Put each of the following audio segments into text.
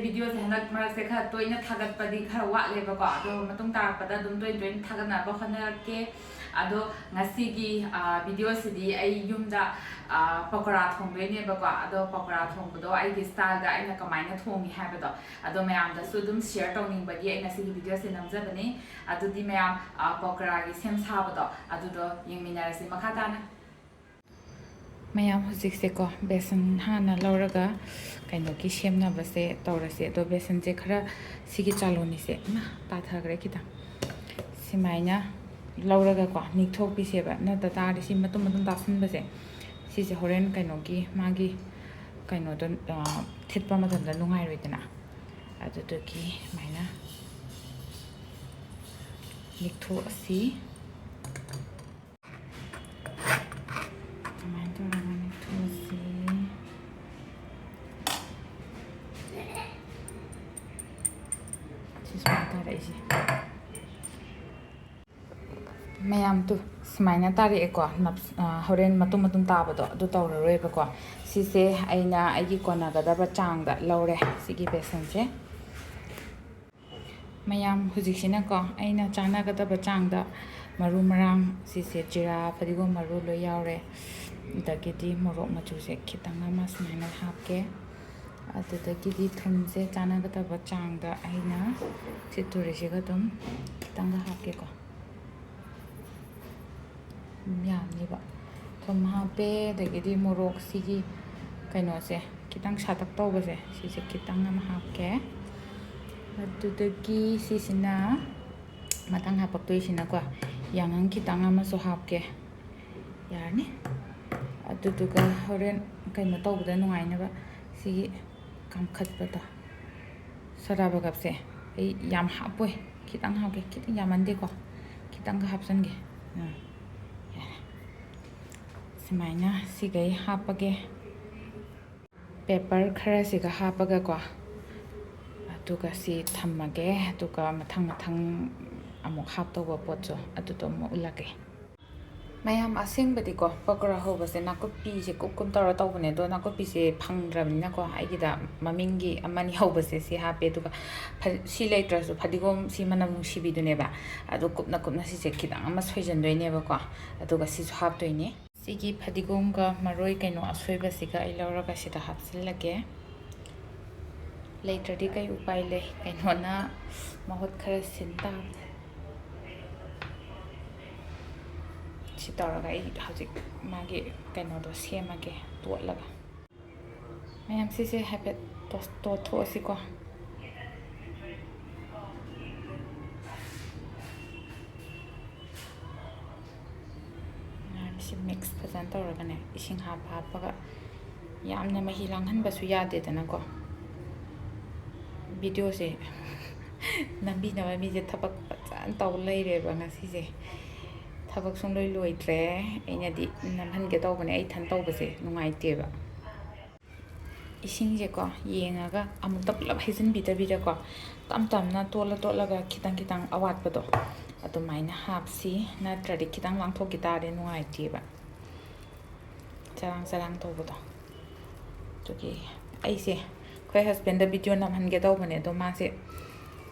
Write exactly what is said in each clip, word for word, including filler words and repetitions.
ꯚꯤꯗꯤꯑꯣꯁꯦ ꯍꯟꯗꯛ ꯃꯔꯛꯁꯦ ꯈꯔ ꯇꯣꯏꯅ ꯊꯥꯒꯠꯄꯗꯤ ꯈꯔ ꯋꯥꯠꯂꯦꯕꯀꯣ, ꯑꯗꯣ ꯃꯇꯨꯡ ꯇꯥꯔꯛꯄꯗ ꯑꯗꯨꯝ ꯇꯣꯏ ꯇꯣꯏꯅ ꯊꯥꯒꯠꯅꯕ ꯍꯣꯠꯅꯔꯛꯀꯦ꯫ ꯑꯗꯣ ꯉꯁꯤꯒꯤ, ꯑ, ꯚꯤꯗꯤꯑꯣꯁꯤꯗꯤ ꯑꯩ ꯌꯨꯝꯗ, ꯑ, ꯄꯀꯣꯔꯥ ꯊꯣꯡꯗꯣꯏꯅꯦꯕꯀꯣ꯫ ꯑꯗꯣ ꯄꯀꯣꯔꯥ ꯊꯣꯡꯕꯗꯣ ꯑꯩꯒꯤ ꯁ꯭ꯇꯥꯏꯜꯗ ꯑꯩꯅ ꯀꯃꯥꯏꯅ ꯊꯣꯡꯉꯤ ꯍꯥꯏꯕꯗꯣ ꯑꯗꯣ ꯃꯌꯥꯝꯗꯁꯨ ꯑꯗꯨꯝ ꯁꯤꯌꯔ ꯇꯧꯅꯤꯡꯕꯒꯤ ꯑꯩ ꯉꯁꯤꯒꯤ ꯚꯤꯗꯤꯑꯣꯁꯦ ꯅꯝꯖꯕꯅꯤ꯫ ꯑꯗꯨꯗꯤ ꯃꯌꯥꯝ, ꯑ, ꯄꯀꯣꯔꯥꯒꯤ ꯁꯦꯝ ꯁꯥꯕꯗꯣ ꯑꯗꯨꯗꯣ ꯌꯦꯡꯃꯤꯟꯅꯔꯁꯤ ꯃꯈꯥ ꯇꯥꯅ꯫ ꯃꯌꯥꯝ ꯍꯧꯖꯤꯛꯁꯦꯀꯣ, ꯕꯦꯁꯟ ꯍꯥꯟꯅ ꯂꯧꯔꯒ ꯀꯩꯅꯣꯒꯤ ꯁꯦꯝꯅꯕꯁꯦ ꯇꯧꯔꯁꯦ꯫ ꯑꯗꯣ ꯕꯦꯁꯟꯁꯦ ꯈꯔ, ꯁꯤꯒꯤ ꯆꯥꯂꯣꯅꯤꯁꯦ, ꯏꯃꯥ, ꯇꯥꯊꯈ꯭ꯔꯦ ꯈꯤꯇꯪ꯫ ꯁꯨꯃꯥꯏꯅ ꯂꯧꯔꯒꯀꯣ, ꯅꯤꯛꯊꯣꯛꯄꯤꯁꯦꯕ꯫ ꯅꯠꯇ ꯇꯥꯔꯗꯤ ꯁꯤ ꯃꯇꯨꯝ ꯃꯇꯨꯝ ꯇꯥꯁꯟꯕꯁꯦ, ꯁꯤꯁꯦ ꯍꯣꯔꯦꯟ ꯀꯩꯅꯣꯒꯤ, ꯃꯥꯒꯤ ꯀꯩꯅꯣꯗꯣ, ꯑ, ꯊꯤꯠꯄ ꯃꯇꯝꯗ ꯅꯨꯡꯉꯥꯏꯔꯣꯏꯗꯅ꯫ ꯑꯗꯨꯗꯨꯒꯤ ꯁꯨꯃꯥꯏꯅ ꯅꯤꯛꯊꯣꯛꯑꯁꯤ꯫ ꯑꯗꯨꯃꯥꯏꯅ ꯇꯧꯔꯒ ꯅꯤꯛꯊꯣꯛꯑꯁꯤ꯫ ꯁꯤ ꯁꯨꯃꯥꯏꯅ ꯇꯥꯔꯛꯏꯁꯦ꯫ ꯃꯌꯥꯝ ꯇꯨ ꯁꯨꯃꯥꯏꯅ ꯇꯥꯔꯛꯑꯦꯀꯣ꯫ ꯅꯞ-, ꯑ, ꯍꯣꯔꯦꯟ ꯃꯇꯨꯝ ꯃꯇꯨꯝ ꯇꯥꯕꯗꯣ ꯑꯗꯨ ꯇꯧꯔꯔꯣꯏꯕꯀꯣ꯫ ꯁꯤꯁꯦ ꯑꯩꯅ ꯑꯩꯒꯤ ꯀꯣꯟꯅꯒꯗꯕ ꯆꯥꯡꯗ ꯂꯧꯔꯦ, ꯁꯤꯒꯤ ꯕꯦꯁꯟꯁꯦ꯫ ꯃꯌꯥꯝ ꯍꯧꯖꯤꯛꯁꯤꯅꯀꯣ, ꯑꯩꯅ ꯆꯥꯟꯅꯒꯗꯕ ꯆꯥꯡꯗ ꯃꯔꯨ ꯃꯔꯥꯡ, ꯁꯤꯁꯦ ꯖꯤꯔꯥ, ꯐꯗꯤꯒꯣꯝ ꯃꯔꯨ ꯂꯣꯏ ꯌꯥꯎꯔꯦ꯫ ꯑꯗꯒꯤꯗꯤ ꯃꯣꯔꯣꯛ ꯃꯆꯨꯁꯦ ꯈꯤꯇꯪ ꯑꯃ ꯁꯨꯃꯥꯏꯅ ꯍꯥꯞꯀꯦ꯫ ꯑꯗꯨꯗꯒꯤꯗꯤ ꯊꯨꯝꯁꯦ ꯆꯥꯟꯅꯒꯗꯕ ꯆꯥꯡꯗ ꯑꯩꯅ ꯁꯤ ꯇꯨꯔꯤꯁꯤꯒ ꯑꯗꯨꯝ ꯈꯤꯇꯪꯒ ꯍꯥꯞꯀꯦꯀꯣ꯫ ꯌꯥꯝꯅꯤꯕ꯫ ꯊꯨꯝ ꯍꯥꯞꯄꯦ, ꯑꯗꯒꯤꯗꯤ ꯃꯣꯔꯣꯛꯁꯤꯒꯤ ꯀꯩꯅꯣꯁꯦ ꯈꯤꯇꯪ ꯁꯥꯇꯛ ꯇꯧꯕꯁꯦ, ꯁꯤꯁꯦ ꯈꯤꯇꯪ ꯑꯃ ꯍꯥꯞꯀꯦ꯫ ꯑꯗꯨꯗꯒꯤ ꯁꯤꯁꯤꯅ ꯃꯊꯪ ꯍꯥꯞꯄꯛꯇꯣꯏꯁꯤꯅꯀꯣ, ꯌꯥꯉꯪ ꯈꯤꯇꯪ ꯑꯃꯁꯨ ꯍꯥꯞꯀꯦ꯫ ꯌꯥꯔꯅꯤ꯫ ꯑꯗꯨꯗꯨꯒ ꯍꯣꯔꯦꯟ ꯀꯩꯅꯣ ꯇꯧꯕꯗ ꯅꯨꯡꯉꯥꯏꯅꯕ ꯁꯤꯒꯤ ꯀꯥꯝꯈꯠꯄꯗꯣ, ꯁꯣꯗꯥ ꯕꯥꯏꯒꯞꯁꯦ ꯑꯩ ꯌꯥꯝ ꯍꯥꯞꯄꯣꯏ, ꯈꯤꯇꯪ ꯍꯥꯞꯀꯦ, ꯈꯤꯇꯪ ꯌꯥꯝꯃꯟꯗꯦꯀꯣ, ꯈꯤꯇꯪꯒ ꯍꯥꯞꯆꯤꯟꯒꯦ꯫ ꯎꯝ, ꯌꯥꯔꯦ꯫ ꯁꯨꯃꯥꯏꯅ ꯁꯤꯈꯩ ꯍꯥꯞꯄꯒꯦ꯫ ꯄꯦꯄꯔ ꯈꯔꯁꯤꯒ ꯍꯥꯞꯄꯒꯀꯣ, ꯑꯗꯨꯒ ꯁꯤ ꯊꯝꯃꯒꯦ꯫ ꯑꯗꯨꯒ ꯃꯊꯪ ꯃꯊꯪ ꯑꯃꯨꯛ ꯍꯥꯞꯇꯧꯕ ꯄꯣꯠꯁꯨ ꯑꯗꯨꯗꯣ ꯑꯃꯨꯛ ꯎꯠꯂꯛꯀꯦ꯫ ꯃꯌꯥꯝ, ꯑꯁꯦꯡꯕꯗꯤꯀꯣ, ꯄꯀꯣꯔꯥ ꯍꯧꯕꯁꯦ ꯅꯥꯀꯨꯞꯄꯤꯁꯦ ꯀꯨꯞ ꯀꯨꯞ ꯇꯧꯔ ꯇꯧꯕꯅꯦ, ꯑꯗꯣ ꯅꯥꯀꯨꯞꯄꯤꯁꯦ ꯐꯪꯗ꯭ꯔꯕꯅꯤꯅꯀꯣ, ꯑꯩꯒꯤꯗ ꯃꯃꯤꯡꯒꯤ ꯑꯃꯅꯤ ꯍꯧꯕꯁꯦ ꯁꯤ ꯍꯥꯞꯄꯦ, ꯑꯗꯨꯒ ꯐ-, ꯁꯤ ꯂꯩꯇ꯭ꯔꯁꯨ ꯐꯗꯤꯒꯣꯝ, ꯁꯤ ꯃꯅꯝ ꯅꯨꯡꯁꯤꯕꯤꯗꯨꯅꯦꯕ, ꯑꯗꯣ ꯀꯨꯞꯅ ꯀꯨꯞꯅ ꯁꯤꯁꯦ ꯈꯤꯇꯪ ꯑꯃ ꯁꯣꯏꯖꯟꯗꯣꯏꯅꯦꯕꯀꯣ, ꯑꯗꯨꯒ ꯁꯤꯁꯨ ꯍꯥꯞꯇꯣꯏꯅꯦ꯫ ꯁꯤꯒꯤ ꯐꯗꯤꯒꯣꯝꯒ ꯃꯔꯣꯏ ꯀꯩꯅꯣ ꯑꯁꯣꯏꯕꯁꯤꯒ ꯑꯩ ꯂꯧꯔꯒ ꯁꯤꯗ ꯍꯥꯞꯆꯤꯜꯂꯒꯦ꯫ ꯂꯩꯇ꯭ꯔꯗꯤ ꯀꯩ ꯎꯄꯥꯏ ꯂꯩ? ꯀꯩꯅꯣꯅ ꯃꯍꯨꯠ ꯈꯔ ꯁꯤꯟ ꯇꯥꯕꯅꯤ꯫ ꯁꯤ ꯇꯧꯔꯒ ꯑꯩ ꯍꯧꯖꯤꯛ ꯃꯥꯒꯤ ꯀꯩꯅꯣꯗꯣ ꯁꯦꯝꯃꯒꯦ, ꯇꯣꯠꯂꯒ꯫ ꯃꯌꯥꯝ, ꯁꯤꯁꯦ ꯍꯥꯏꯐꯦꯠ ꯇꯣꯁ-, ꯇꯣꯠꯊꯣꯛꯑꯁꯤꯀꯣ꯫ ꯃꯌꯥꯝ, ꯁꯤ ꯃꯤꯛꯁ ꯐꯖꯅ ꯇꯧꯔꯒꯅꯦ, ꯏꯁꯤꯡ ꯍꯥꯞꯄ ꯍꯥꯞꯄꯒ, ꯌꯥꯝꯅ ꯃꯍꯤ ꯂꯥꯡꯍꯟꯕꯁꯨ ꯌꯥꯗꯦꯗꯅꯀꯣ꯫ ꯚꯤꯗꯤꯑꯣꯁꯦ ꯅꯝꯕꯤꯅꯕ ꯃꯤꯁꯦ ꯊꯕꯛ ꯐꯖꯅ ꯇꯧ ꯂꯩꯔꯦꯕ ꯉꯁꯤꯁꯦ꯫ ꯊꯕꯛ ꯁꯨꯡꯂꯣꯏ ꯂꯣꯏꯗ꯭ꯔꯦ꯫ ꯑꯩꯅꯗꯤ ꯅꯝꯍꯟꯒꯦ ꯇꯧꯕꯅꯦ, ꯑꯩ ꯏꯊꯟ ꯇꯧꯕꯁꯦ ꯅꯨꯡꯉꯥꯏꯇꯦꯕ꯫ ꯏꯁꯤꯡꯁꯦꯀꯣ, ꯌꯦꯡꯉꯒ ꯑꯃꯨꯛꯇ ꯄꯨꯂꯞ ꯍꯩꯖꯤꯟꯕꯤꯗꯕꯤꯗꯀꯣ, ꯇꯞ ꯇꯞꯅ ꯇꯣꯠꯂ ꯇꯣꯠꯂꯒ ꯈꯤꯇꯪ ꯈꯤꯇꯪ ꯑꯋꯥꯠꯄꯗꯣ ꯑꯗꯨꯃꯥꯏꯅ ꯍꯥꯞꯁꯤ, ꯅꯠꯇ꯭ꯔꯗꯤ ꯈꯤꯇꯪ ꯂꯥꯡꯊꯣꯛꯈꯤ ꯇꯥꯔꯗꯤ ꯅꯨꯡꯉꯥꯏꯇꯦꯕ, ꯆꯔꯥꯡ ꯆꯔꯥꯡ ꯇꯧꯕꯗꯣ꯫ ꯑꯗꯨꯒꯤ ꯑꯩꯁꯦ ꯑꯩꯈꯣꯏ ꯍꯁꯕꯦꯟꯗ ꯚꯤꯗꯤꯑꯣ ꯅꯝꯍꯟꯒꯦ ꯇꯧꯕꯅꯦ, ꯑꯗꯣ ꯃꯥꯁꯦ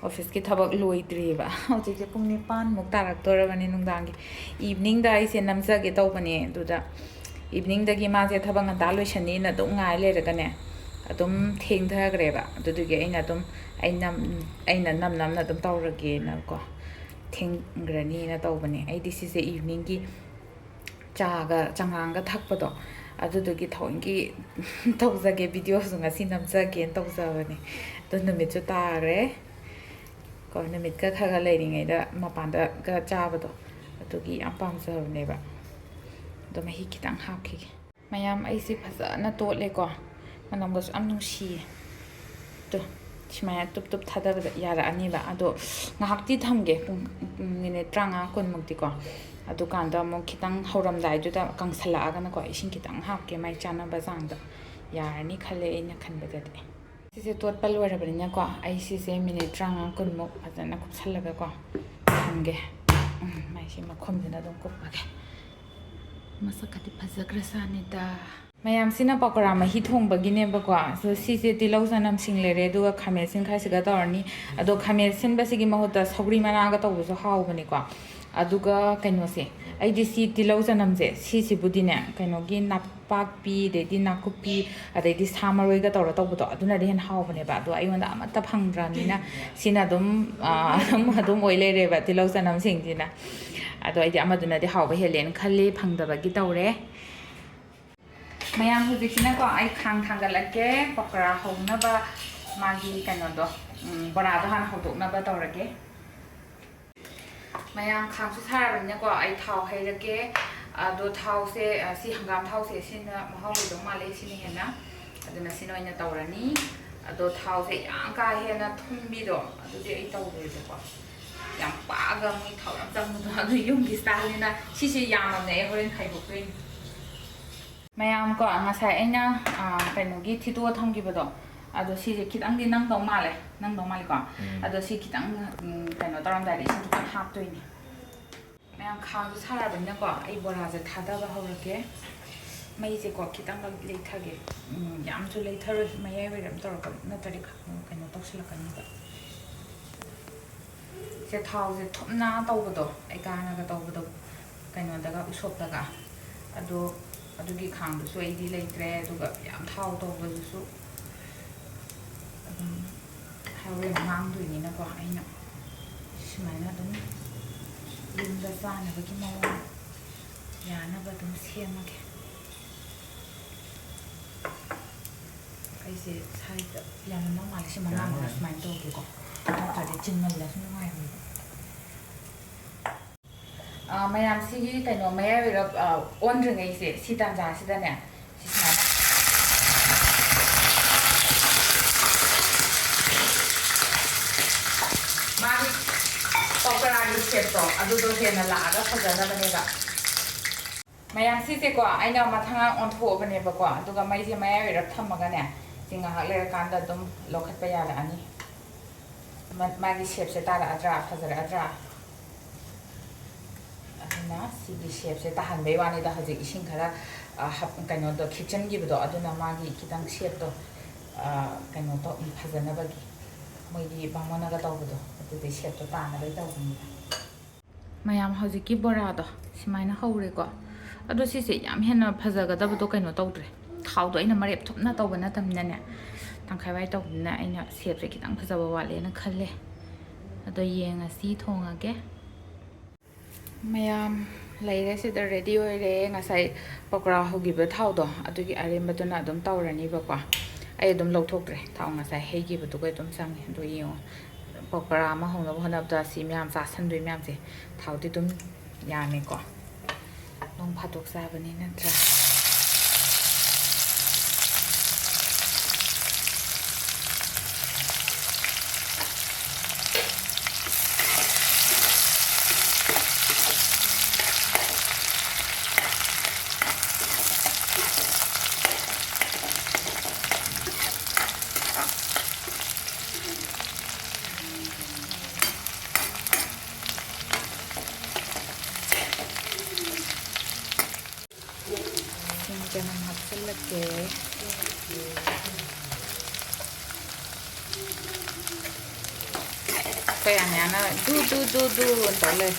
ꯑꯣꯐꯤꯁꯀꯤ ꯊꯕꯛ ꯂꯣꯏꯗ꯭ꯔꯤꯕ꯫ ꯍꯧꯖꯤꯛꯁꯦ ꯄꯨꯡ ꯅꯤꯄꯥꯟꯃꯨꯛ ꯇꯥꯔꯛꯇꯣꯔꯕꯅꯤ ꯅꯨꯡꯗꯥꯡꯒꯤ꯫ ꯏꯚꯤꯅꯤꯡꯗ ꯑꯩꯁꯦ ꯅꯝꯖꯒꯦ ꯇꯧꯕꯅꯦ, ꯑꯗꯨꯗ ꯏꯚꯤꯅꯤꯡꯗꯒꯤ ꯃꯥꯁꯦ ꯊꯕꯛ ꯉꯟꯇꯥ ꯂꯣꯏꯁꯟꯅꯤꯅ ꯑꯗꯨꯝ ꯉꯥꯏ ꯂꯩꯔꯒꯅꯦ, ꯑꯗꯨꯝ ꯊꯦꯡꯊꯈ꯭ꯔꯦꯕ꯫ ꯑꯗꯨꯗꯨꯒꯤ ꯑꯩꯅ ꯑꯗꯨꯝ, ꯑꯩ ꯅꯝ-, ꯑꯩꯅ ꯅꯝ ꯅꯝꯅ ꯑꯗꯨꯝ ꯇꯧꯔꯒꯦꯅꯀꯣ, ꯊꯦꯡꯈ꯭ꯔꯅꯤꯅ ꯇꯧꯕꯅꯦ꯫ ꯑꯩꯗꯤ ꯁꯤꯁꯦ ꯏꯚꯤꯅꯤꯡꯒꯤ ꯆꯥꯒ ꯆꯉꯥꯡꯒ ꯊꯛꯄꯗꯣ, ꯑꯗꯨꯗꯨꯒꯤ ꯊꯑꯣꯏꯀꯤ ꯇꯧꯖꯒꯦ, ꯚꯤꯗꯤꯑꯣꯁꯨ ꯉꯁꯤ ꯅꯝꯖꯒꯦꯅ ꯇꯧꯖꯕꯅꯦ꯫ ꯑꯗꯣ ꯅꯨꯃꯤꯠꯁꯨ ꯇꯥꯈ꯭ꯔꯦ ꯀꯣ, ꯅꯨꯃꯤꯠꯀ ꯈꯔ ꯈꯔ ꯂꯩꯔꯤꯉꯩꯗ ꯃꯄꯥꯟꯗꯒ ꯆꯥꯕꯗꯣ, ꯑꯗꯨꯒꯤ ꯌꯥꯝ ꯄꯥꯝꯖꯕꯅꯦꯕ꯫ ꯑꯗꯣ ꯃꯍꯤ ꯈꯤꯇꯪ ꯍꯥꯞꯈꯤꯒꯦ꯫ ꯃꯌꯥꯝ, ꯑꯩꯁꯦ ꯐꯖꯅ ꯇꯣꯠꯂꯦꯀꯣ, ꯃꯅꯝꯒꯁꯨ ꯌꯥꯝ ꯅꯨꯡꯁꯤꯌꯦ꯫ ꯇꯨ, ꯁꯨꯃꯥꯏꯅ ꯇꯨꯞ ꯇꯨꯞ ꯊꯥꯗꯕꯗ ꯌꯥꯔꯛꯑꯅꯤꯕ꯫ ꯑꯗꯣ ꯉꯥꯏꯍꯥꯛꯇꯤ ꯊꯝꯒꯦ, ꯄꯨꯡ, ꯃꯤꯅꯤꯠ ꯇꯔꯥꯃꯉꯥ ꯀꯨꯟꯃꯨꯛꯇꯤꯀꯣ꯫ ꯑꯗꯨꯀꯥꯟꯗ ꯑꯃꯨꯛ ꯈꯤꯇꯪ ꯍꯧꯔꯝꯗꯥꯏꯗꯨꯗ ꯀꯪꯁꯜꯂꯛꯑꯒꯅꯀꯣ, ꯏꯁꯤꯡ ꯈꯤꯇꯪ ꯍꯥꯞꯀꯦ, ꯃꯥꯏ ꯆꯥꯟꯅꯕ ꯆꯥꯡꯗ꯫ ꯌꯥꯔꯅꯤ ꯈꯜꯂꯦ ꯑꯩꯅ ꯈꯟꯕꯗꯗꯤ꯫ ꯁꯤꯁꯦ ꯇꯣꯠꯄ ꯂꯣꯏꯔꯕꯅꯤꯅꯀꯣ, ꯑꯩ ꯁꯤꯁꯦ ꯃꯤꯅꯤꯠ ꯇꯔꯥꯃꯉꯥ ꯀꯨꯟꯃꯨꯛ ꯐꯖꯅ ꯀꯨꯞꯁꯜꯂꯒꯀꯣ ꯊꯝꯒꯦ꯫ ꯎꯝ, ꯃꯥꯏꯁꯤ ꯃꯈꯨꯝꯁꯤꯅ ꯑꯗꯨꯝ ꯀꯨꯞꯄꯒꯦ꯫ ꯃꯁꯛꯀꯗꯤ ꯐꯖꯈ꯭ꯔꯖꯥꯠꯅꯤꯗ꯫ ꯃꯌꯥꯝꯁꯤꯅ ꯄꯀꯣꯔꯥ ꯃꯍꯤ ꯊꯣꯡꯕꯒꯤꯅꯦꯕꯀꯣ꯫ ꯑꯗꯣ ꯁꯤꯁꯦ ꯇꯤꯜꯍꯧ, ꯆꯅꯝ, ꯁꯤꯡ ꯂꯩꯔꯦ, ꯑꯗꯨꯒ ꯈꯥꯃꯦꯟ ꯑꯁꯤꯟ ꯈꯔꯁꯤꯒ ꯇꯧꯔꯅꯤ꯫ ꯑꯗꯣ ꯈꯥꯃꯦꯟ ꯑꯁꯤꯟꯕꯁꯤꯒꯤ ꯃꯍꯨꯠꯇ ꯁꯧꯒ꯭ꯔꯤ ꯃꯅꯥꯒ ꯇꯧꯕꯁꯨ ꯍꯥꯎꯕꯅꯤꯀꯣ꯫ ꯑꯗꯨꯒ ꯀꯩꯅꯣꯁꯦ, ꯑꯩꯗꯤ ꯁꯤ ꯇꯤꯜꯍꯧ, ꯆꯅꯝꯁꯦ, ꯁꯤꯁꯤꯕꯨꯗꯤꯅꯦ, ꯀꯩꯅꯣꯒꯤ ꯅꯄꯥꯛꯄꯤ, ꯑꯗꯩꯗꯤ ꯅꯥꯀꯨꯞꯄꯤ, ꯑꯗꯩꯗꯤ ꯁꯥ ꯃꯔꯣꯏꯒ ꯇꯧꯔ ꯇꯧꯕꯗꯣ, ꯑꯗꯨꯅꯗꯤ ꯍꯦꯟꯅ ꯍꯥꯎꯕꯅꯦꯕ꯫ ꯑꯗꯣ ꯑꯩꯉꯣꯟꯗ ꯑꯃꯠꯇ ꯐꯪꯗ꯭ꯔꯕꯅꯤꯅ ꯁꯤꯅ ꯑꯗꯨꯝ, ꯑ, ꯑꯗꯨꯝ, ꯑꯗꯨꯝ ꯑꯣꯏ ꯂꯩꯔꯦꯕ, ꯇꯤꯜꯍꯧ, ꯆꯅꯝꯁꯤꯡꯁꯤꯅ꯫ ꯑꯗꯣ ꯑꯩꯗꯤ ꯑꯃꯗꯨꯅꯗꯤ ꯍꯥꯎꯕ ꯍꯦꯜꯂꯦꯅ ꯈꯜꯂꯤ, ꯐꯪꯗꯕꯒꯤ ꯇꯧꯔꯦ꯫ ꯃꯌꯥꯝ, ꯍꯧꯖꯤꯛꯁꯤꯅꯀꯣ, ꯑꯩ ꯈꯥꯡ ꯊꯥꯡꯒꯠꯂꯛꯀꯦ꯫ ꯄꯀꯣꯔꯥ ꯍꯧꯅꯕ ꯃꯥꯒꯤ ꯀꯩꯅꯣꯗꯣ, ꯎꯝ, ꯕꯣꯔꯥꯗꯣ ꯍꯥꯟꯅ ꯍꯧꯗꯣꯛꯅꯕ ꯇꯧꯔꯒꯦ꯫ ꯃꯌꯥꯝ, ꯈꯥꯡꯁꯨ ꯁꯥꯔꯕꯅꯤꯅꯀꯣ, ꯑꯩ ꯊꯥꯎ ꯍꯩꯔꯒꯦ꯫ ꯑꯗꯣ ꯊꯥꯎꯁꯦ, ꯑ, ꯁꯤ ꯍꯪꯒꯥꯝ ꯊꯥꯎꯁꯦ, ꯁꯤꯅ ꯃꯍꯥꯎ ꯂꯩꯗꯧ ꯃꯥꯜꯂꯦ, ꯁꯤꯅ ꯍꯦꯟꯅ꯫ ꯑꯗꯨꯅ ꯁꯤꯅ ꯑꯣꯏꯅ ꯇꯧꯔꯅꯤ꯫ ꯑꯗꯣ ꯊꯥꯎꯁꯦ ꯌꯥꯝ ꯀꯥ ꯍꯦꯟꯅ ꯊꯨꯝꯕꯤꯗꯣ, ꯑꯗꯨꯗꯤ ꯑꯩ ꯇꯧꯔꯣꯏꯕꯀꯣ꯫ ꯌꯥꯝ ꯄꯥꯛꯑꯒ ꯃꯣꯏ ꯊꯥꯎ ꯌꯥꯝ ꯆꯪꯕꯗꯣ, ꯑꯗꯨ ꯌꯨꯝꯒꯤ ꯁ꯭ꯇꯥꯏꯜꯅꯤꯅ꯫ ꯁꯤꯁꯦ ꯌꯥꯝꯃꯝꯅꯦ, ꯑꯩ ꯍꯣꯔꯦꯟ ꯈꯥꯏꯗꯣꯛꯇꯣꯏꯅꯤ꯫ ꯃꯌꯥꯝ ꯀꯣ, ꯉꯁꯥꯏ ꯑꯩꯅ, ꯑ, ꯀꯩꯅꯣꯒꯤ ꯊꯤꯠꯇꯣꯛꯑ ꯊꯝꯈꯤꯕꯗꯣ, ꯑꯗꯣ ꯁꯤꯁꯦ ꯈꯤꯇꯪꯗꯤ ꯅꯪꯗꯧ ꯃꯥꯜꯂꯦ, ꯅꯪꯗꯧ ꯃꯥꯜꯂꯦꯀꯣ꯫ ꯎꯝ꯫ ꯑꯗꯣ ꯁꯤ ꯈꯤꯇꯪ, ꯎꯝ, ꯀꯩꯅꯣ ꯇꯧꯔꯝꯗꯥꯏꯗ ꯏꯁꯤꯡ ꯈꯤꯇꯪ ꯍꯥꯞꯇꯣꯏꯅꯦ꯫ ꯃꯌꯥꯝ, ꯈꯥꯡꯁꯨ ꯁꯥꯔꯕꯅꯤꯅꯀꯣ, ꯑꯩ ꯕꯣꯔꯥꯁꯦ ꯊꯥꯗꯕ ꯍꯧꯔꯒꯦ꯫ ꯃꯩꯁꯦꯀꯣ ꯈꯤꯇꯪ ꯂꯩꯊꯒꯦ꯫ ꯎꯝ, ꯌꯥꯝꯁꯨ ꯂꯩꯊꯔꯣꯏ, ꯃꯌꯥꯏ ꯑꯣꯏꯔꯞ ꯇꯧꯔꯛꯄ ꯅꯠꯇ꯭ꯔꯗꯤ ꯈ-, ꯀꯩꯅꯣ ꯇꯧꯁꯤꯜꯂꯛꯀꯅꯤꯕ꯫ ꯁꯦ, ꯊꯥꯎꯁꯦ ꯊꯨꯝꯅ ꯇꯧꯕꯗꯣ, ꯑꯩꯒꯥꯅꯒ ꯇꯧꯕꯗꯣ, ꯀꯩꯅꯣꯗꯒ, ꯎꯁꯣꯞꯇꯒ, ꯑꯗꯣ ꯑꯗꯨꯒꯤ ꯈꯥꯡꯗꯨꯁꯨ ꯑꯩꯗꯤ ꯂꯩꯇ꯭ꯔꯦ꯫ ꯑꯗꯨꯒ ꯌꯥꯝ ꯊꯥꯎ ꯇꯧꯕꯗꯨꯁꯨ ꯑꯗꯨꯝ ꯍꯣꯔꯦꯟ ꯃꯥꯡꯗꯣꯏꯅꯤꯅꯀꯣ, ꯑꯩꯅ ꯁꯨꯃꯥꯏꯅ ꯑꯗꯨꯝ ꯌꯨꯝꯗ ꯆꯥꯅꯕꯒꯤ ꯃꯑꯣꯡ ꯌꯥꯅꯕ ꯑꯗꯨꯝ ꯁꯦꯝꯃꯒꯦ꯫ ꯑꯩꯁꯦ ꯁꯥꯏꯗ ꯌꯥꯝꯃꯝꯗꯧ ꯃꯥꯜꯂꯦ, ꯁꯤ ꯃꯉꯥ ꯃꯉꯥ ꯁꯨꯃꯥꯏꯅ ꯇꯧꯒꯦꯀꯣ, ꯅꯠꯇ꯭ꯔꯗꯤ ꯆꯤꯟꯃꯜꯂꯁꯨ ꯅꯨꯡꯉꯥꯏꯔꯣꯏꯕ꯫ ꯑ, ꯃꯌꯥꯝ, ꯁꯤꯒꯤ ꯀꯩꯅꯣ ꯃꯌꯥꯏ ꯑꯣꯏꯔꯞ, ꯑ, ꯑꯣꯟꯗ꯭ꯔꯤꯉꯩꯁꯦ, ꯁꯤ ꯇꯥꯟꯖꯥꯁꯤꯗꯅꯦ, ꯁꯤ ꯁꯨꯃꯥꯏꯅ ꯃꯥꯒꯤ ꯄꯀꯣꯔꯥꯒꯤ ꯁꯦꯞꯇꯣ ꯑꯗꯨꯗꯣ ꯍꯦꯟꯅ ꯂꯥꯛꯑꯒ ꯐꯖꯅꯕꯅꯦꯕ꯫ ꯃꯌꯥꯝ, ꯁꯤꯁꯦꯀꯣ ꯑꯩꯅ ꯃꯊꯪ ꯑꯣꯟꯊꯣꯛꯑꯕꯅꯦꯕꯀꯣ, ꯑꯗꯨꯒ ꯃꯩꯁꯦ ꯃꯌꯥꯏ ꯑꯣꯏꯔꯞ ꯊꯝꯃꯒꯅꯦ, ꯁꯤ ꯉꯥꯏꯍꯥꯛ ꯂꯩꯔꯀꯥꯟꯗ ꯑꯗꯨꯝ ꯂꯧꯈꯠꯄ ꯌꯥꯔꯛꯑꯅꯤ꯫ ꯃ-, ꯃꯥꯒꯤ ꯁꯦꯞꯁꯦ ꯇꯥꯔꯛꯑꯗ꯭ꯔꯥ, ꯐꯖꯔꯛꯑꯗ꯭ꯔꯥ? ꯑꯗꯨꯝ ꯁꯤꯒꯤ ꯁꯦꯞꯁꯦ ꯇꯥꯍꯟꯕꯩ ꯋꯥꯅꯤꯗ, ꯍꯧꯖꯤꯛ ꯏꯁꯤꯡ ꯈꯔ, ꯑ, ꯍꯥꯞ-, ꯀꯩꯅꯣꯗꯣ ꯈꯤꯛꯆꯟꯈꯤꯕꯗꯣ, ꯑꯗꯨꯅ ꯃꯥꯒꯤ ꯈꯤꯇꯪ ꯁꯦꯞꯇꯣ, ꯑ, ꯀꯩꯅꯣ ꯇꯧ, ꯐꯖꯅꯕꯒꯤ꯫ ꯃꯣꯏꯒꯤ ꯕꯥꯃꯣꯟꯅꯒ ꯇꯧꯕꯗꯣ, ꯑꯗꯨꯗꯤ ꯁꯦꯞꯇꯣ ꯇꯥꯅꯕꯩ ꯇꯧꯕꯅꯤꯗ꯫ ꯃꯌꯥꯝ, ꯍꯧꯖꯤꯛꯀꯤ ꯕꯣꯔꯥꯗꯣ ꯁꯨꯃꯥꯏꯅ ꯍꯧꯔꯦꯀꯣ꯫ ꯑꯗꯣ ꯁꯤꯁꯦ ꯌꯥꯝ ꯍꯦꯟꯅ ꯐꯖꯒꯗꯕꯗꯣ ꯀꯩꯅꯣ ꯇꯧꯗ꯭ꯔꯦ, ꯊꯥꯎꯗꯣ ꯑꯩꯅ ꯃꯔꯦꯞ ꯊꯨꯞꯅ ꯇꯧꯕ ꯅꯠꯇꯕꯅꯤꯅꯅꯦ, ꯇꯪꯈꯥꯏ ꯋꯥꯏ ꯇꯧꯕꯅꯤꯅ ꯑꯩꯅ ꯁꯦꯞꯁꯦ ꯈꯤꯇꯪ ꯐꯖꯕ ꯋꯥꯠꯂꯦꯅ ꯈꯜꯂꯦ꯫ ꯑꯗꯣ ꯌꯦꯡꯉꯁꯤ, ꯊꯣꯡꯉꯒꯦ꯫ ꯃꯌꯥꯝ, ꯂꯩꯔꯦ, ꯁꯤꯗ ꯔꯦꯗꯤ ꯑꯣꯏꯔꯦ꯫ ꯉꯁꯥꯏ ꯄꯀꯣꯔꯥ ꯍꯧꯈꯤꯕ ꯊꯥꯎꯗꯣ, ꯑꯗꯨꯒꯤ ꯑꯔꯦꯝꯕꯗꯨꯅ ꯑꯗꯨꯝ ꯇꯧꯔꯅꯤꯕꯀꯣ꯫ ꯑꯩ ꯑꯗꯨꯝ ꯂꯧꯊꯣꯛꯇ꯭ꯔꯦ, ꯊꯥꯎ ꯉꯁꯥꯏ ꯍꯩꯈꯤꯕꯗꯨꯒ ꯑꯗꯨꯝ ꯆꯪꯉꯦ꯫ ꯑꯗꯣ ꯌꯦꯡꯉꯣ, ꯄꯀꯣꯔꯥ ꯑꯃ ꯍꯧꯅꯕ ꯍꯣꯠꯅꯕꯗ ꯁꯤ ꯃꯌꯥꯝ ꯆꯥꯁꯟꯗꯣꯏ ꯃꯌꯥꯝꯁꯦ, ꯊꯥꯎꯗꯤ ꯑꯗꯨꯝ ꯌꯥꯝꯃꯦꯀꯣ꯫ ꯅꯣꯡ ꯐꯥꯗꯣꯛ ꯆꯥꯕꯅꯤ ꯅꯠꯇ꯭ꯔꯥ? ꯁꯤꯡ ꯆꯅꯝ ꯍꯥꯞꯆꯤꯜꯂꯛꯀꯦ꯫ ꯑꯩꯈꯣꯏ ꯑꯅꯤꯌꯥꯅ ꯗꯨ ꯗꯨ ꯗꯨ ꯗꯨ ꯑꯅ ꯇꯧ ꯂꯩ꯫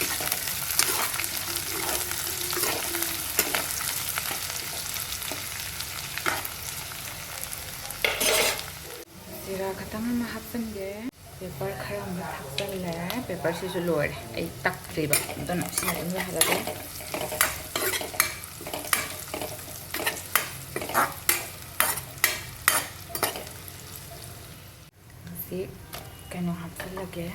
ꯖꯤꯔꯥ ꯈꯇꯪ ꯑꯃ ꯍꯥꯞꯆꯤꯟꯒꯦ꯫ ꯄꯦꯄꯔ ꯈꯔ ꯑꯃ ꯊꯥꯛꯆꯜꯂꯦ꯫ ꯄꯦꯄꯔꯁꯤꯁꯨ ꯂꯣꯏꯔꯦ, ꯑꯩ ꯇꯛꯇ꯭ꯔꯤꯕ, ꯑꯗꯨꯅ ꯁꯤꯅ ꯑꯗꯨꯝ ꯌꯥꯍꯜꯂꯒꯦ꯫ ꯍꯧꯖꯤꯛ ꯀꯩꯅꯣ ꯍꯥꯞꯆꯤꯜꯂꯒꯦ꯫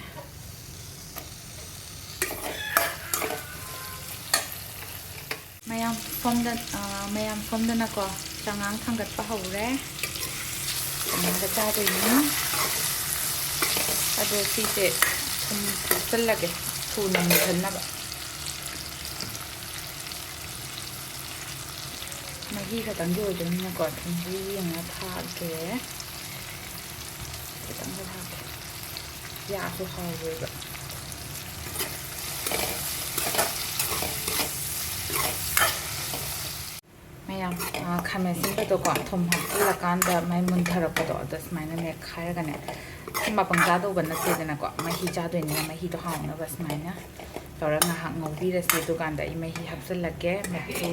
ꯃꯌꯥꯝ ꯁꯣꯝꯗ, ꯑ, ꯃꯌꯥꯝ ꯁꯣꯝꯗꯅꯀꯣ, ꯆꯉꯥꯡ ꯊꯥꯡꯒꯠꯄ ꯍꯧꯔꯦ꯫ ꯀꯃꯥꯏꯅ ꯆꯥꯗꯣꯏꯅꯣ? ꯑꯗꯣ ꯁꯤꯁꯦ ꯊꯨꯝ ꯊꯥꯛꯆꯜꯂꯒꯦ, ꯊꯨꯅ ꯃꯨꯟꯍꯟꯅꯕ꯫ ꯃꯍꯤ ꯈꯛꯇꯪꯒꯤ ꯑꯣꯏꯗꯣꯏꯅꯤꯅꯀꯣ, ꯊꯨꯝꯁꯨ ꯌꯦꯡꯉ ꯊꯥꯛꯀꯦ꯫ ꯈꯤꯇꯪꯒ ꯊꯥꯛꯀꯦ꯫ ꯌꯥꯛꯑꯁꯨ ꯍꯥꯎꯔꯣꯏꯕ꯫ ꯌꯥꯝ, ꯑ, ꯈꯥꯃꯦꯟ ꯑꯁꯤꯟꯕꯗꯣꯀꯣ, ꯊꯨꯝ ꯍꯥꯞꯆꯤꯜꯂꯀꯥꯟꯗ ꯃꯥꯏ ꯃꯨꯟꯊꯔꯛꯄꯗꯣ, ꯑꯗꯣ ꯁꯨꯃꯥꯏꯅ ꯃꯦꯠꯈꯥꯏꯔꯒꯅꯦ, ꯁꯤ ꯃꯄꯪ ꯆꯥꯗꯧꯕ ꯅꯠꯇꯦꯗꯅꯀꯣ, ꯃꯍꯤ ꯆꯥꯗꯣꯏꯅꯤꯅ ꯃꯍꯤꯗꯣ ꯍꯥꯎꯅꯕ ꯁꯨꯃꯥꯏꯅ ꯇꯧꯔꯒ ꯉꯥꯏꯍꯥꯛ ꯉꯧꯕꯤꯔꯁꯤ꯫ ꯑꯗꯨꯀꯥꯟꯗ ꯑꯩ ꯃꯍꯤ ꯍꯥꯞꯆꯤꯜꯂꯛꯀꯦ꯫ ꯃꯆꯨ,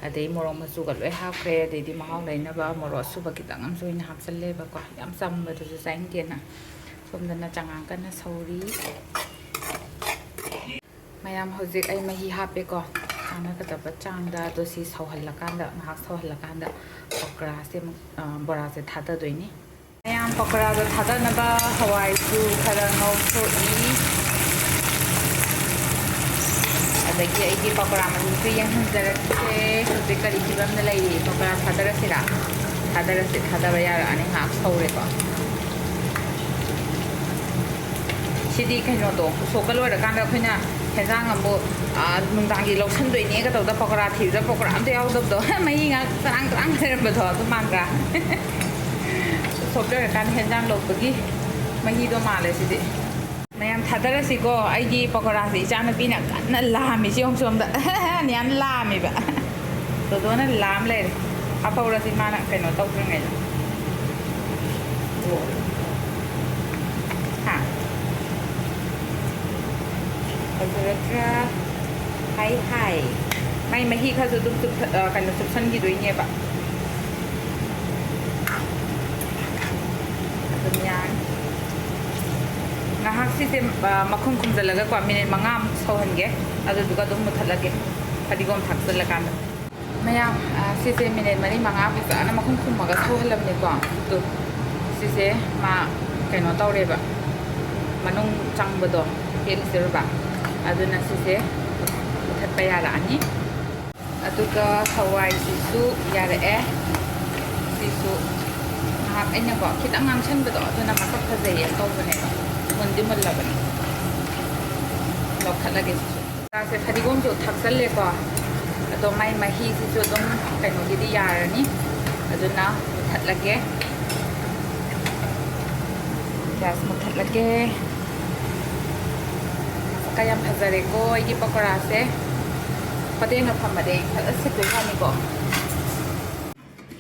ꯑꯗꯩ ꯃꯣꯔꯣꯛ ꯃꯆꯨꯒ ꯂꯣꯏ ꯍꯥꯞꯈ꯭ꯔꯦ꯫ ꯑꯗꯩꯗꯤ ꯃꯍꯥꯎ ꯂꯩꯅꯕ ꯃꯣꯔꯣꯛ ꯑꯁꯨꯕ ꯈꯤꯇꯪ ꯑꯃꯁꯨ ꯑꯩꯅ ꯍꯥꯞꯆꯤꯜꯂꯦꯕꯀꯣ꯫ ꯌꯥꯝ ꯆꯝꯕꯗꯨꯁꯨ ꯆꯥꯅꯤꯡꯗꯦꯅ ꯁꯣꯝꯗꯅ ꯆꯉꯥꯡ ꯀꯟꯅ ꯁꯧꯔꯤ꯫ ꯃꯌꯥꯝ, ꯍꯧꯖꯤꯛ ꯑꯩ ꯃꯍꯤ ꯍꯥꯞꯄꯦꯀꯣ, ꯆꯥꯟꯅꯒꯗꯕ ꯆꯥꯡꯗ꯫ ꯑꯗꯣ ꯁꯤ ꯁꯧꯍꯜꯂꯀꯥꯟꯗ, ꯉꯥꯏꯍꯥꯛ ꯁꯧꯍꯜꯂꯀꯥꯟꯗ ꯄꯀꯣꯔꯥꯁꯦ ꯑꯃꯨꯛ, ꯑ, ꯕꯣꯔꯥꯁꯦ ꯊꯥꯗꯗꯣꯏꯅꯤ꯫ ꯃꯌꯥꯝ, ꯄꯀꯣꯔꯥꯗꯣ ꯊꯥꯗꯅꯕ ꯍꯋꯥꯏꯁꯨ ꯈꯔ ꯉꯧꯊꯣꯛꯏ꯫ ꯑꯗꯒꯤ ꯑꯩꯒꯤ ꯄꯀꯣꯔꯥ ꯃꯍꯤꯁꯨ ꯌꯦꯡꯍꯟꯖꯔꯛꯀꯦ꯫ ꯍꯧꯖꯤꯛ ꯀꯔꯤ ꯐꯤꯕꯝꯗ ꯂꯩꯔꯤ? ꯄꯀꯣꯔꯥ ꯊꯥꯗꯔꯁꯤꯔꯥ? ꯊꯥꯗꯔꯁꯤ, ꯊꯥꯗꯕ ꯌꯥꯔꯛꯑꯅꯤ, ꯉꯥꯏꯍꯥꯛ ꯁꯧꯔꯦꯀꯣ꯫ ꯁꯤꯗꯤ ꯀꯩꯅꯣꯗꯣ, ꯎꯁꯣꯞꯀ ꯂꯣꯏꯔꯀꯥꯟꯗ ꯑꯩꯈꯣꯏꯅ ꯍꯦꯟꯖꯥꯡ ꯑꯃꯨꯛ, ꯑꯥ, ꯅꯨꯡꯗꯥꯡꯒꯤ ꯂꯧꯁꯟꯗꯣꯏꯅꯦꯒ ꯇꯧꯗ, ꯄꯀꯣꯔꯥ ꯊꯤꯕꯗ ꯄꯀꯣꯔꯥ ꯑꯝꯇ ꯌꯥꯎꯗꯕꯗꯣ, ꯃꯍꯤ ꯉꯥꯛ ꯆꯔꯥꯡ ꯆꯔꯥꯡ ꯂꯩꯔꯝꯕꯗꯣ, ꯑꯗꯨ ꯃꯥꯟꯗ꯭ꯔꯥ? ꯎꯁꯣꯞ ꯂꯣꯏꯔꯀꯥꯟꯗ ꯍꯦꯟꯖꯥꯡ ꯂꯧꯕꯒꯤ ꯃꯍꯤꯗꯣ ꯃꯥꯜꯂꯦ ꯁꯤꯗꯤ꯫ ꯃꯌꯥꯝ ꯊꯥꯗꯔꯁꯤꯀꯣ, ꯑꯩꯒꯤ ꯄꯀꯣꯔꯥꯁꯦ ꯏꯆꯥꯅꯨꯄꯤꯅ ꯀꯟꯅ ꯂꯥꯝꯃꯤꯁꯤ ꯌꯦꯡꯉꯨ ꯁꯣꯝꯗ꯫ ꯅꯤꯌꯥꯟ ꯂꯥꯝꯃꯤꯕ꯫ ꯗꯣꯗꯣꯅ ꯂꯥꯝ ꯂꯩꯔꯦ꯫ ꯍꯥꯞꯍꯧꯔꯁꯤ ꯃꯥꯅ ꯀꯩꯅꯣ ꯇꯧꯗ꯭ꯔꯤꯉꯩꯗ꯫ ꯍꯥ? ꯐꯖꯔꯗ꯭ꯔꯥ? ꯍꯥꯏ ꯍꯥꯏ꯫ ꯃꯥꯏ ꯃꯍꯤ ꯈꯔꯁꯨ ꯑꯗꯨꯝ ꯆꯨꯞꯊ-, ꯑ, ꯀꯩꯅꯣ, ꯆꯨꯞꯁꯟꯈꯤꯗꯣꯏꯅꯦꯕ꯫ ꯑꯗꯨꯝ ꯌꯥꯔꯅꯤ꯫ ꯉꯥꯏꯍꯥꯛ ꯁꯤꯁꯦ, ꯑ, ꯃꯈꯨꯝ ꯈꯨꯝꯖꯤꯜꯂꯒꯀꯣ, ꯃꯤꯅꯤꯠ ꯃꯉꯥꯃꯨꯛ ꯁꯧꯍꯟꯒꯦ꯫ ꯑꯗꯨꯗꯨꯒ ꯑꯗꯨꯝ ꯃꯨꯊꯠꯂꯒꯦ, ꯐꯗꯤꯒꯣꯝ ꯊꯥꯛꯆꯤꯜꯂꯀꯥꯟꯗ꯫ ꯃꯌꯥꯝ, ꯑ, ꯁꯤꯁꯦ ꯃꯤꯅꯤꯠ ꯃꯔꯤ ꯃꯉꯥ ꯐꯖꯅ ꯃꯈꯨꯝ ꯈꯨꯝꯃꯒ ꯁꯧꯍꯜꯂꯝꯅꯤꯀꯣ꯫ ꯑꯗꯨ ꯁꯤꯁꯦ ꯃꯥ ꯀꯩꯅꯣ ꯇꯧꯔꯦꯕ, ꯃꯅꯨꯡ ꯆꯪꯕꯗꯣ ꯄꯦꯠꯂꯤꯁꯦ ꯎꯔꯕ? ꯑꯗꯨꯅ ꯁꯤꯁꯦ ꯃꯨꯊꯠꯄ ꯌꯥꯔꯛꯑꯅꯤ꯫ ꯑꯗꯨꯒ ꯍꯋꯥꯏꯁꯤꯁꯨ ꯌꯥꯔꯛꯑꯦ꯫ ꯁꯤꯁꯨ ꯉꯥꯏꯍꯥꯛ ꯑꯩꯅꯀꯣ ꯈꯤꯇꯪ ꯉꯥꯡꯁꯟꯕꯗꯣ, ꯑꯗꯨꯅ ꯃꯁꯛ ꯐꯖꯩꯌꯦ ꯇꯧꯕꯅꯦꯕ꯫ ꯃꯨꯟꯗꯤ ꯃꯨꯜꯂꯕꯅꯤ꯫ ꯂꯧꯈꯠꯂꯒꯦ ꯁꯤꯁꯨ꯫ ꯆꯥꯛꯁꯦ ꯐꯗꯤꯒꯣꯝꯁꯨ ꯊꯥꯛꯆꯜꯂꯦꯀꯣ꯫ ꯑꯗꯣ ꯃꯥꯏ ꯃꯍꯤꯁꯤꯁꯨ ꯑꯗꯨꯝ ꯀꯩꯅꯣꯒꯤꯗꯤ ꯌꯥꯔꯅꯤ꯫ ꯑꯗꯨꯅ ꯃꯨꯊꯠꯂꯒꯦ꯫ ꯒ꯭ꯌꯥꯁ ꯃꯨꯊꯠꯂꯒꯦ꯫ ꯃꯁꯛꯀ ꯌꯥꯝ ꯐꯖꯔꯦꯀꯣ ꯑꯩꯒꯤ ꯄꯀꯣꯔꯥꯁꯦ꯫ ꯍꯣꯇꯦꯜꯒ ꯐꯝꯃꯗꯤ ꯑꯩ ꯐꯖ ꯁꯤꯠꯇꯣꯏ ꯖꯥꯠꯅꯤꯀꯣ꯫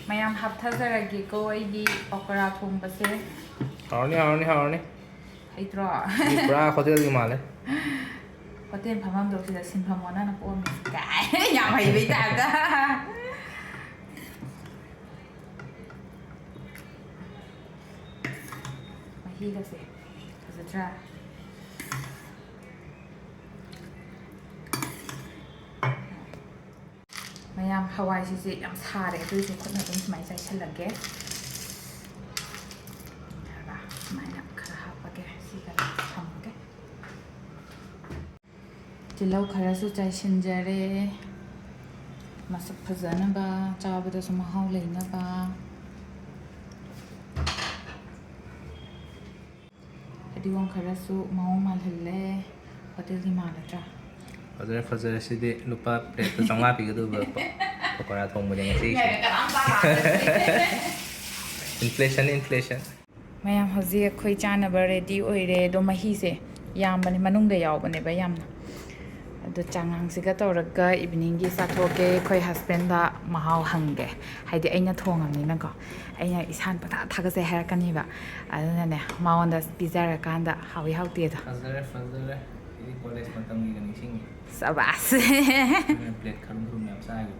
ꯃꯌꯥꯝ ꯍꯥꯞꯊꯖꯔꯒꯦꯀꯣ ꯑꯩꯒꯤ ꯄꯀꯣꯔꯥ ꯊꯣꯡꯕꯁꯦ꯫ ꯍꯥꯎꯔꯅꯤ, ꯍꯥꯎꯔꯅꯤ, ꯍꯥꯎꯔꯅꯤ꯫ ꯍꯩꯇ꯭ꯔꯣ? ꯁꯤ ꯄꯨꯔꯥ ꯍꯣꯇꯦꯜꯒꯤ ꯃꯥꯜꯂꯦ꯫ ꯍꯣꯇꯦꯜ ꯐꯝꯐꯝꯗꯣ ꯁꯤꯗ ꯁꯤꯟꯐꯝ ꯑꯣꯟꯅꯅ ꯄꯣꯝꯃꯤꯁꯤ ꯀꯥꯏ꯫ ꯌꯥꯝ ꯍꯩꯕꯩ ꯇꯥꯏꯞꯇ꯫ ꯃꯍꯤꯒꯁꯦ ꯐꯖꯗ꯭ꯔꯥ? ꯃꯌꯥꯝ, ꯍꯋꯥꯏꯁꯤꯁꯦ ꯌꯥꯝ ꯁꯥꯔꯦ, ꯑꯗꯨꯏꯁꯨ ꯈꯨꯠꯅ ꯑꯗꯨꯝ ꯁꯨꯃꯥꯏꯅ ꯆꯥꯏꯁꯜꯂꯒꯦ꯫ ꯁꯨꯃꯥꯏꯅ ꯈꯔ ꯍꯥꯞꯄꯒꯦ, ꯁꯤꯒ ꯊꯝꯃꯒꯦ꯫ ꯇꯤꯜꯍꯧ ꯈꯔꯁꯨ ꯆꯥꯏꯁꯤꯟꯖꯔꯦ, ꯃꯁꯛ ꯐꯖꯅꯕ, ꯆꯥꯕꯗꯁꯨ ꯃꯍꯥꯎ ꯂꯩꯅꯕ꯫ ꯐꯗꯤꯒꯣꯝ ꯈꯔꯁꯨ ꯃꯑꯣꯡ ꯃꯥꯜꯍꯜꯂꯦ꯫ ꯍꯣꯇꯦꯜꯒꯤ ꯃꯥꯜꯂꯗ꯭ꯔꯥ? ꯐꯖꯔꯦ, ꯐꯖꯔꯦ꯫ ꯁꯤꯗꯤ ꯂꯨꯄꯥ ꯄ꯭ꯂꯦꯠꯇ ꯆꯥꯝꯃꯉꯥ ꯄꯤꯒꯗꯧꯕ ꯄ-, ꯄꯀꯣꯔꯥ ꯊꯣꯡꯕꯅꯦ ꯉꯁꯤꯒꯤꯁꯦ꯫ ꯌꯥꯔꯦ, ꯀꯅꯥꯝ ꯆꯥꯔꯣꯏ꯫ Inflation, inflation꯫ ꯃꯌꯥꯝ, ꯍꯧꯖꯤꯛ ꯑꯩꯈꯣꯏ ꯆꯥꯅꯕ ꯔꯦꯗꯤ ꯑꯣꯏꯔꯦ꯫ ꯑꯗꯣ ꯃꯍꯤꯁꯦ ꯌꯥꯝꯕꯅꯦ, ꯃꯅꯨꯡꯗ ꯌꯥꯎꯕꯅꯦꯕ ꯌꯥꯝꯅ꯫ ꯑꯗꯣ ꯆꯉꯥꯡꯁꯤꯒ ꯇꯧꯔꯒ ꯏꯚꯤꯅꯤꯡꯒꯤ ꯆꯥꯊꯣꯛꯀꯦ꯫ ꯑꯩꯈꯣꯏ ꯍꯁꯕꯦꯟꯗ ꯃꯍꯥꯎ ꯍꯪꯒꯦ, ꯍꯥꯏꯗꯤ ꯑꯩꯅ ꯊꯣꯡꯉꯕꯅꯤꯅꯀꯣ꯫ ꯑꯩꯅ ꯏꯁꯥꯅ ꯄꯪꯊꯥ ꯊꯥꯒꯠꯆꯩ ꯍꯥꯏꯔꯛꯀꯅꯤꯕ꯫ ꯑꯗꯨꯅꯅꯦ, ꯃꯉꯣꯟꯗ ꯄꯤꯖꯔꯀꯥꯟꯗ ꯍꯥꯎꯏ ꯍꯥꯎꯇꯦꯗꯣ꯫ ꯐꯖꯔꯦ, ꯐꯖꯔꯦ꯫ ꯑꯩꯗꯤ ꯀꯣꯂꯦꯖ ꯃꯇꯝꯒꯤꯒ ꯅꯤꯡꯁꯤꯡꯉꯤ꯫ ꯁꯕꯥꯁ꯫ ꯑꯩꯅ ꯄ꯭ꯂꯦꯠ ꯈꯔꯨꯝ ꯈꯔꯨꯝ ꯌꯥꯝ ꯆꯥꯈꯤꯕ꯫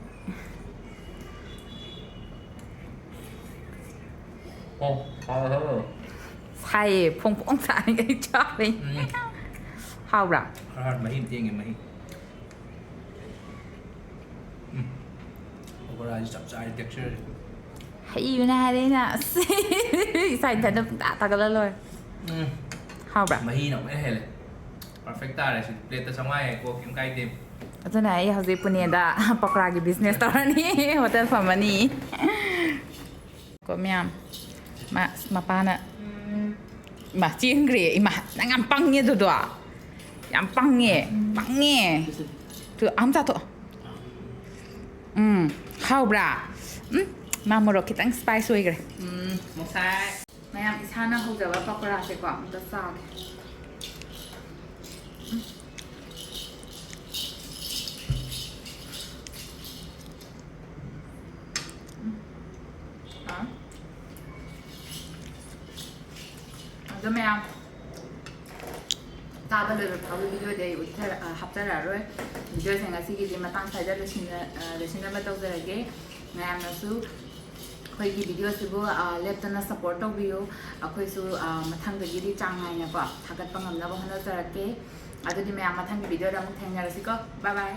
ꯑꯣ, ꯍꯥꯎꯋꯦ, ꯍꯥꯎꯋꯦ꯫ ꯁꯥꯏꯌꯦ, ꯐꯣꯡ ꯐꯣꯡ ꯁꯥꯔꯤꯉꯩ ꯆꯥꯕꯩ꯫ ꯎꯝ꯫ ꯍꯥꯎꯕ꯭ꯔꯥ? ꯈꯔ ꯃꯍꯤ ꯑꯃ ꯊꯦꯡꯉꯦ, ꯃꯍꯤ꯫ ꯎꯝ꯫ ꯄꯀꯣꯔꯥꯁꯤ ꯆꯞ ꯆꯥꯔꯦ, texture ꯁꯦ꯫ ꯍꯩꯕꯅ ꯍꯥꯏꯔꯦ ꯑꯩꯅ꯫ ꯑꯁ, ꯏꯁꯥ ꯏꯊꯟꯇ ꯄꯨꯡꯇꯥ ꯇꯥꯒꯠꯂ ꯂꯣꯏꯔꯦ꯫ ꯎꯝ꯫ ꯍꯥꯎꯕ꯭ꯔꯥ? ꯃꯍꯤꯅ ꯑꯃꯨꯛ ꯍꯦꯟꯅ ꯍꯦꯜꯂꯦ꯫ Perfect ꯇꯥꯔꯦ ꯁꯤꯗꯤ꯫ ꯄ꯭ꯂꯦꯠꯇ ꯆꯥꯝꯃꯉꯥ ꯌꯥꯏꯀꯣ, ꯀꯩꯝ ꯀꯥꯏꯗꯦ꯫ ꯑꯗꯨꯅ ꯑꯩ ꯍꯧꯖꯤꯛ ꯄꯨꯅꯦꯗ ꯄꯀꯣꯔꯥꯒꯤ business ꯇꯧꯔꯅꯤ, ꯍꯣꯇꯦꯜ ꯐꯝꯃꯅꯤ꯫ ꯀꯣ ꯃꯌꯥꯝ, ꯃꯥ-, ꯃꯄꯥꯅ, ꯏꯃꯥ, ꯆꯦꯟꯈ꯭ꯔꯦ꯫ ꯏꯃꯥ, ꯅꯪ ꯌꯥꯝ ꯄꯪꯉꯦ ꯑꯗꯨꯗꯣ꯫ ꯌꯥꯝ ꯄꯪꯉꯦ, ꯄꯪꯉꯦ꯫ ꯇꯨ, ꯑꯝ ꯆꯥꯊꯣꯛꯑꯣ꯫ ꯎꯝ, ꯍꯥꯎꯕ꯭ꯔꯥ? ꯎꯝ, ꯃꯥ ꯃꯣꯔꯣꯛ ꯈꯤꯇꯪ spice ꯑꯣꯏꯈ꯭ꯔꯦ꯫ ꯎꯝ, ꯃꯣꯛꯁꯥꯏ꯫ ꯃꯌꯥꯝ, ꯏꯁꯥꯅ ꯍꯧꯖꯕ ꯄꯀꯣꯔꯥꯁꯦꯀꯣ, ꯑꯝꯇ ꯆꯥꯒꯦ꯫ ꯎꯝ꯫ ꯎꯝ꯫ ꯑꯗꯣ ꯃꯌꯥꯝ, ꯆꯥꯕ ꯂꯣꯏꯕ ꯐꯥꯎꯕ ꯚꯤꯗꯤꯑꯣꯗꯤ ꯑꯩ ꯎꯠꯆꯔ-, ꯑ, ꯍꯥꯞꯆꯔꯛꯑꯔꯣꯏ꯫ ꯚꯤꯗꯤꯑꯣꯁꯦ ꯉꯁꯤꯒꯤꯗꯤ ꯃꯇꯥꯡ ꯁ꯭ꯋꯥꯏꯗ ꯂꯣꯏꯁꯤꯟꯅ-, ꯑ, ꯂꯣꯏꯁꯤꯟꯅꯕ ꯇꯧꯖꯔꯒꯦ꯫ ꯃꯌꯥꯝꯅꯁꯨ ꯑꯩꯈꯣꯏꯒꯤ ꯚꯤꯗꯤꯑꯣꯁꯤꯕꯨ, ꯑ, ꯂꯦꯞꯇꯅ ꯁꯞꯄꯣꯔꯠ ꯇꯧꯕꯤꯌꯨ꯫ ꯑꯩꯈꯣꯏꯁꯨ, ꯑ, ꯃꯊꯪꯗꯒꯤꯗꯤ ꯆꯥꯡ ꯅꯥꯏꯅꯀꯣ ꯊꯥꯒꯠꯄ ꯉꯝꯅꯕ ꯍꯣꯠꯅꯖꯔꯛꯀꯦ꯫ ꯑꯗꯨꯗꯤ ꯃꯌꯥꯝ, ꯃꯊꯪꯒꯤ ꯚꯤꯗꯤꯑꯣꯗ ꯑꯃꯨꯛ ꯊꯦꯡꯅꯔꯁꯤꯀꯣ꯫ ꯕꯥꯏ ꯕꯥꯏ꯫